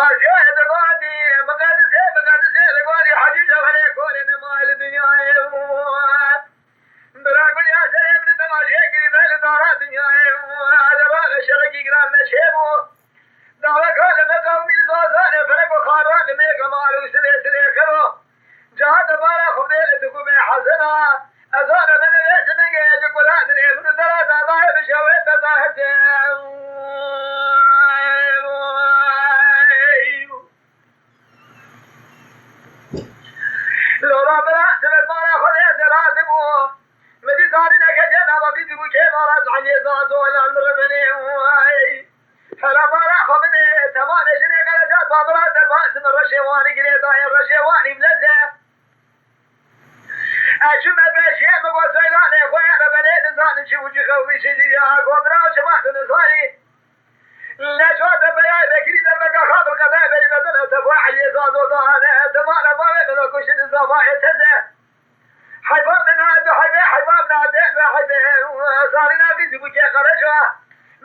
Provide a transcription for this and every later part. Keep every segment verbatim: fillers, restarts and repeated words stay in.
Aziyayê digodî, miqedisê, miqedisê digodî, Hecî Cewherê korê nema li dinyayê. Bira gul ya serê min temaşe kirî, belê dara dinyayê. Deva ve şerekî giran meşê bû. Daweka li me qewmî li zazanê, felek û xara li me kemal û silê silê xero. Caha te bara xwe bê li dikû bê hezina. Ez ana bene lê sinigê ji kula dinê min û dera dadayê bi şewê te dahete. Lora bira sibet bara xwe bê ez ê razî bû. Min dî zarîneke cem hebaqî dibû kê mala zehiyê zazo lal min rebenê. Hela bara xwe bidê, temanê jinê qereca babira derbas min reşê wanî girê dayê reşê wanî bileze. Ez çûme pêşiyê min got seyranê xwe rebenê nizanim çi û çi xewbî çi diya. Got bira çima tu nizanî? Necat e beyay Bekirî derbeka xatir qedayê berî bedene te xwe heyê zazo dane. Temana bavê min kuşin zavayê teze. Heyvan min hadi heyve heyvan min hadi ve heyve. Zarîna qîzî bû kê qereca.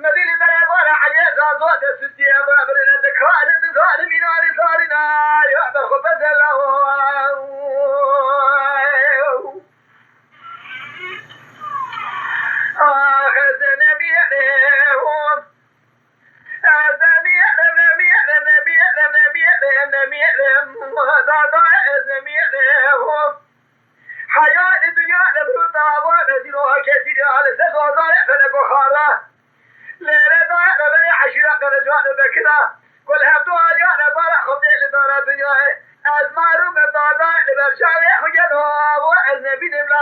Medîlî berê bana heyê zazo de süstiye ve birine de kali de zalim inari zarîna. Ya be xwe bezela. Ah, ez ne biyere. Ez nemîyerim, nemîyerim, nemîyerim, nemîyerim, nemîyerim. Dada ez nemîyerim. Heyalê dinya li vir dava nezîro kesî de li ser zazayê felek û xara. Lêre dayê reberê eşîra Qerecan û Bekira. Ku li hevdu aliyane bara xwe bê li dara dinyayê. Ez marû me dada li ber çavê xwe gelo. Û ez nebînim la.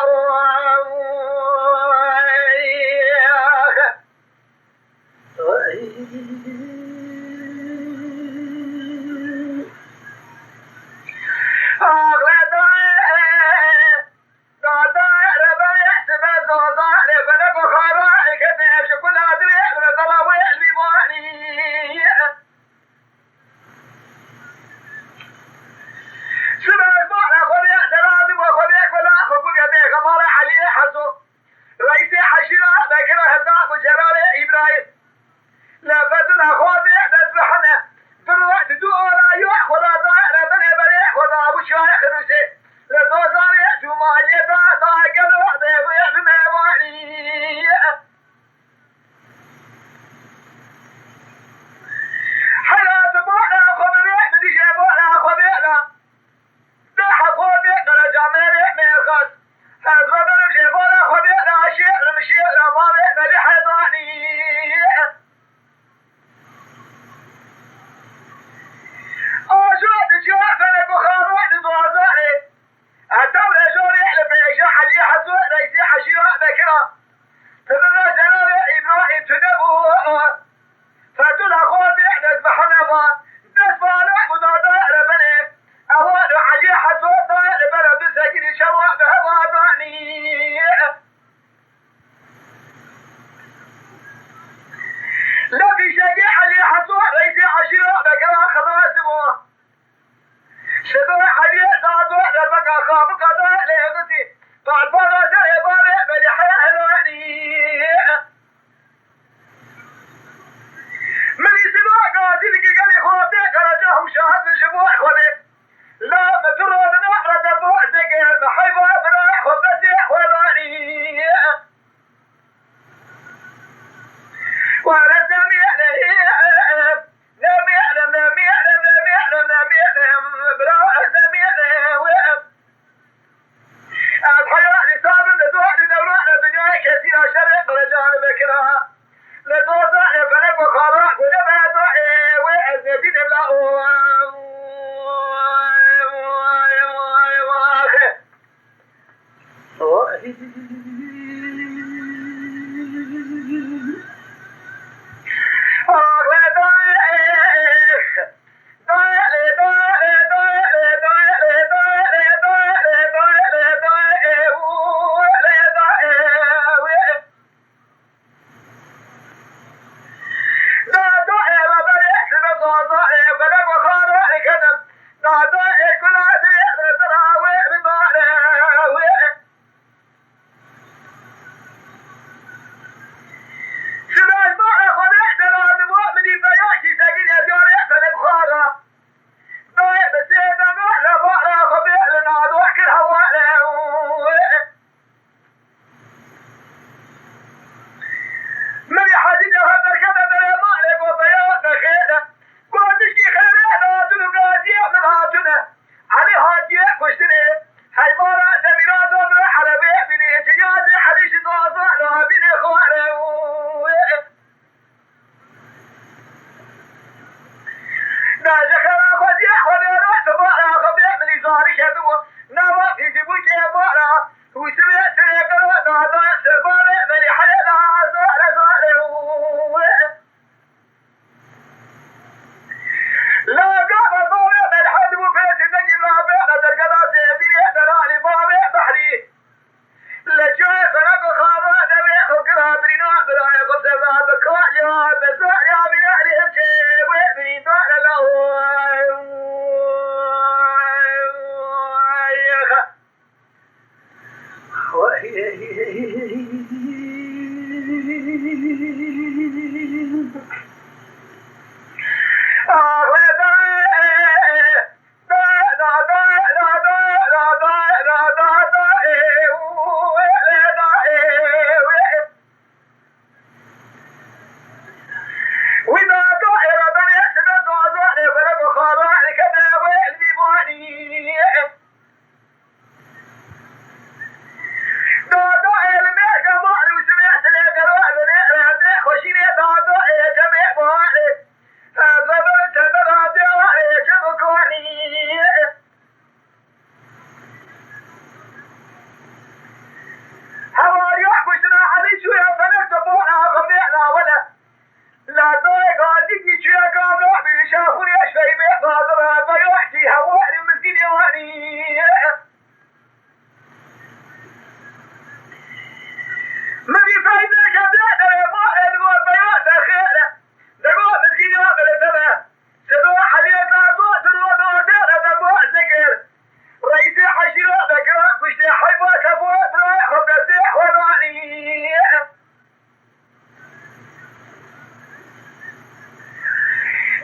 Reîsê eşîra Bekir Hezab û Celalê Îbrahîm. Lefetuna xwe bê dest bi hene. Diro di du ola yo xwe da da re binê berê xwe da bû çare xirûsê. Li dozanê tu malê da da gelo bê bê bi mevanî. Hela tu bana xwe bibê, min dî jê bana xwe bê da. Deha xwe bê qereca mêrê mêrxas. Ez ve berim jê bana xwe bê da şêrim şêra bavê me li hedanî. Ajo di ciya felek û xarwa di bazarê. Heta rejorê li pêşa Hecî Heso reîsê eşîra Bekira. Tibira Celalê Îbrahîm tu nebû. Fetûla xwe bê dest bi hene va. Dest bi hene bu dada re benê. Ewa li Hecî Heso da li bera du sekirî şewa bi heva danî. Lê fîşekê Elî Heso reîsê eşîra Bekira xelas bû. Şedo Elî Zado derbeka xabika da lê xistî. Qalpana serê bavê Melîhe Helanî. Min îsî ba gazî dike gelê xwe tê qereca hewşa hezin ji bo xwe bê. La min tu rodina re derbo ez dike min heyva bira xwe besê xwe lanî. Were zemî Hevariya kuştina Elî çûye felek de bona xwe bêhna wele. La dayê gazîkî çûye kamra bî şaxûrê şeybê qadira beyaştî hewarî mizgînê wanî. Min vî feyzeke bêhna wele ma elgo beya derxêre. Dego mizgînê wele deme. Seba Eliyê Zazo diro dotê re dego zikir. Reîsê eşîra Bekira kuştê heyva tefo birayê xwe destê xwe danî.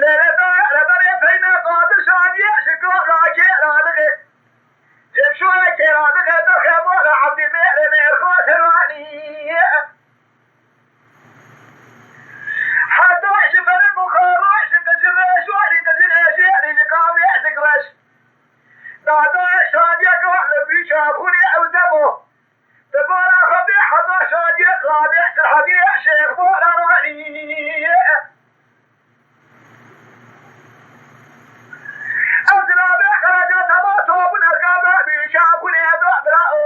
Lê lê da reberê peyne Qadir Şadiyê ji kar rakê radixe. Cemşoyê kêradixe derxe mala Ebdî Mêrê Mêrxas Heranî. Heta ji felek û xarû ji qijilê şwarî qijilê jêrî ji qamê zikreş. Dada şadiyeka li bîça xûnê ew demo. Di bala xwe bê heta şadiyê qamê sirhebî şêx bora ranî. Ew zilamê xeraca dema tobûn erkaba bîça xûnê do bira o.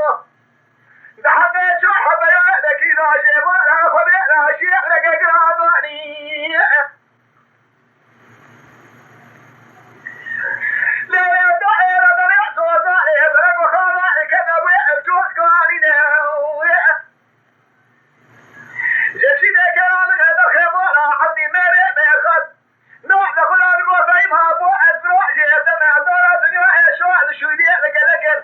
Di heqê çar hebeya dekî da jê bora xwe bê da şêx leke gira danî. Lê da êre berê zozanê berê goxana eke de wê ev cot kanîne wê. Ji çîneke anîne derxê mala Ebdî Mêrê Mêrxas. Nuh li xwe re digot, Fehîm ha bo ez bi rojê te mehbara dinya ê şo li şûdiyê li gelek in.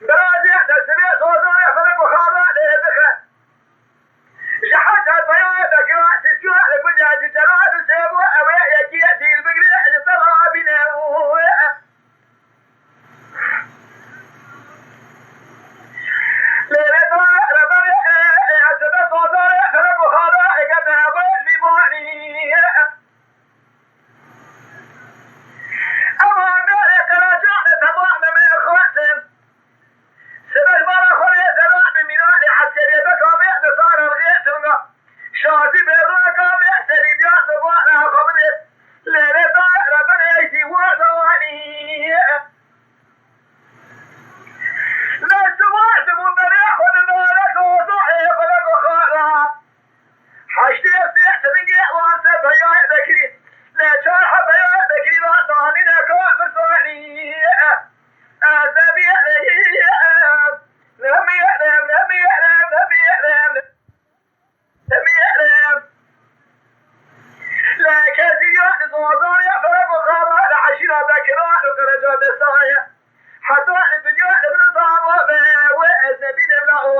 Bi rojê te sibê zozanê xwe li guhara lê dixe. Ji heta peyayê Bekira Sisû li gunca Cicera li Sêbo ew ê yekiyê dîl bigire ji te re bîne û Lêre da reberê, e, e, sebe sozarê xerek û xara eke deve lîbanî. Ema mêrê Qerecan e, temam e mêrxasin. Sebe ji bana xwe lê zera bi mînanê heskeriyê de kamê de sara rê tilga. Şazî bê raka bê serî diya zibana xwe bidê. Lêre da reberê ey dîwar da wanî. Lê siwar dibû berê xwe didane doza ê felek û xara. Heştê sê tiringê wan se peyayê Bekirî. Lê çar hebeyayê Bekirî ra danîne ka bisanî. Ez nemîyerim, nemîyerim, nemîyerim, nemîyerim. Demiyerem. Lê kesî ya zozanê xerek û xaba li eşîra Bekira li Qereca destaye. Heta li dinya li min zava be wê ez nebînim la o.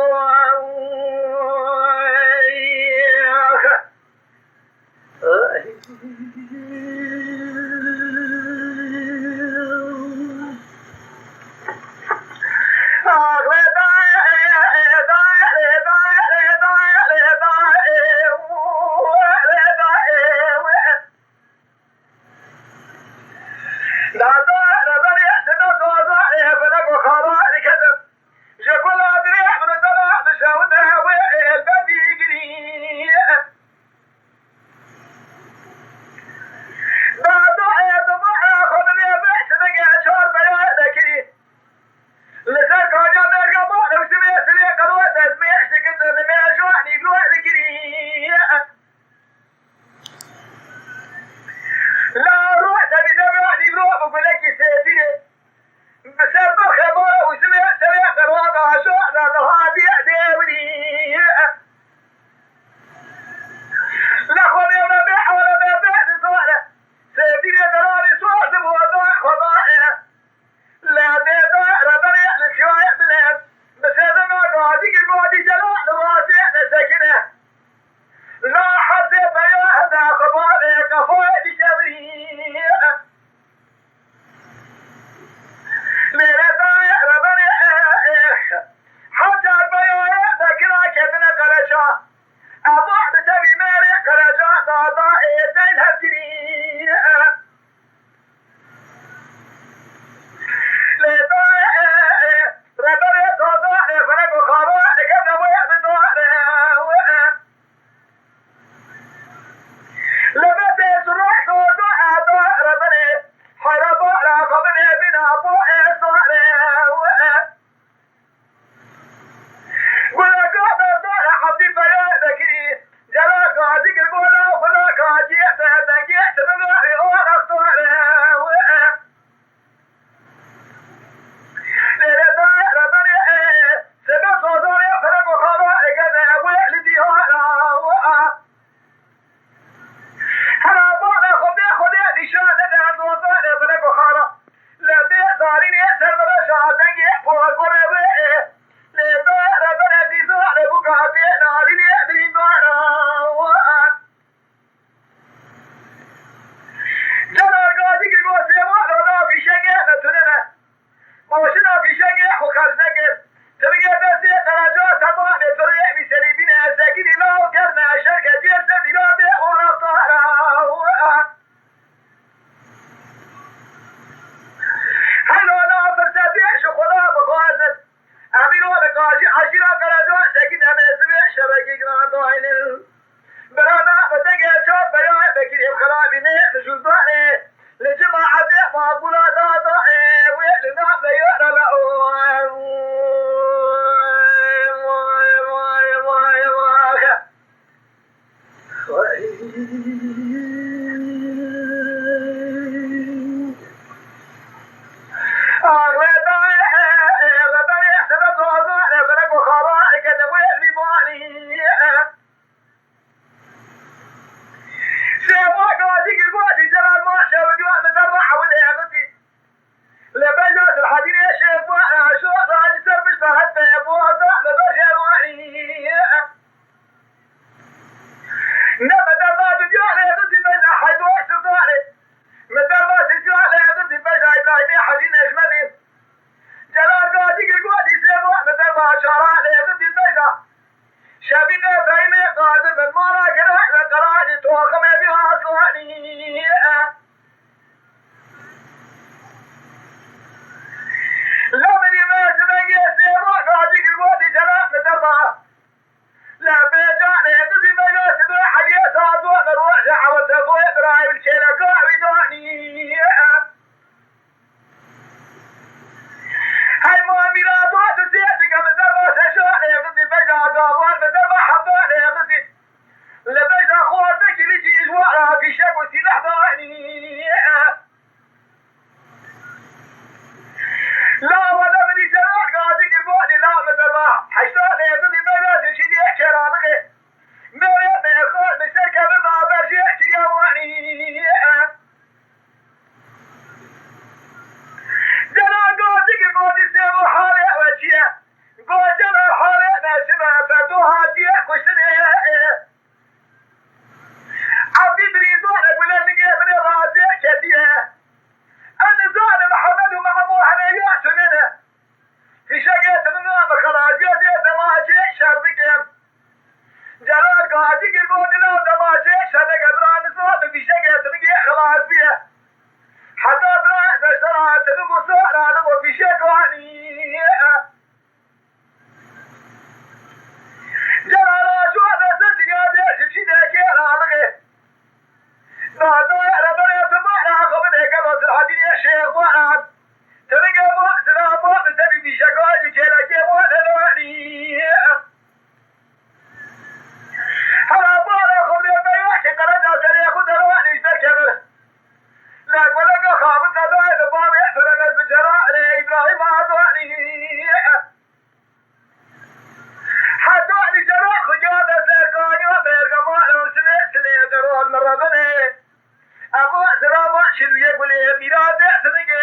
Îradê xinigê